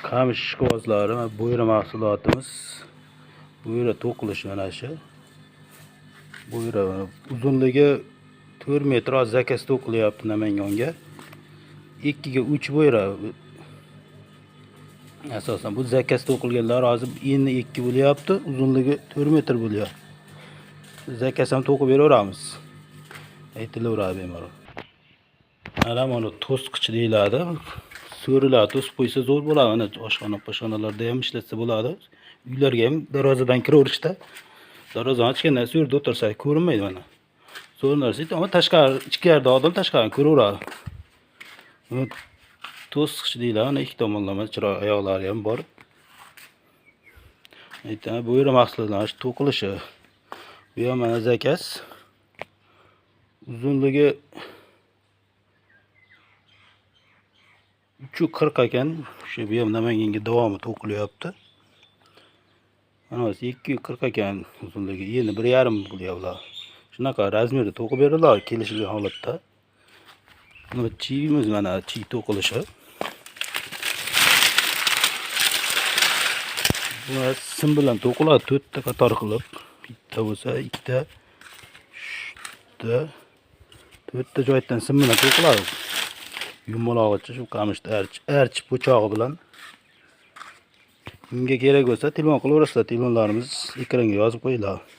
Qamish ishqibozlari, mana bo'yra mahsulotimiz. Bo'yra to'qilishi mana shu. Bo'yra uzunligi 4 metr, hozir zakaz to'qilyapti Namanganga. 2 ga 3 bo'yra. Asosan bu zakaz to'qilganlar hozir endi 2 bo'lyapti, uzunligi 4 metr bo'lyapti. Zakaz ham to'qib beraveramiz. Aytilaveradi bemalol. Mana buni to'sqich deyiladi. So'rilar to'sib qo'ysa zo'r bo'ladi. Mana oshxona, poshxonalarda ham ishlatsa bo'ladi. Uylarga ham darvozadan kiraverishda darvozani ochgandan so'rida o'tirsa ko'rinmaydi mana. Zo'r narsa, ammo tashqari, ichkarida odam tashqarini ko'raveradi. Buni to'sqich deyiladi. Mana ikki tomonlama chiroy oyoqlari ham bor. Aytaman, bo'yra mahsulotlari shu to'qilishi. Bu ham mana zakaz. Uzunligi 3.40 ekan. Shu bu ham Namanganga davomi to'qilyapti. Mana bu 2.40 ekan uzunligi. Endi 1.5 bo'lyapti. Shunaqa razmerda to'qib beriladi kelishilgan holatda. Buni chiyimiz mana chiy to'qilishi. Bu sim bilan to'qiladi, 4 ta qator qilib, bitta bo'lsa, ikkita, uchta, to'rtta joydan sim bilan to'qiladi. Yumaloqchi shu qamishni archib pichog'i bilan. Kimga kerak bo'lsa telefon qilaverasizlar, telefonlarimiz ekranga yozib qo'yiladi.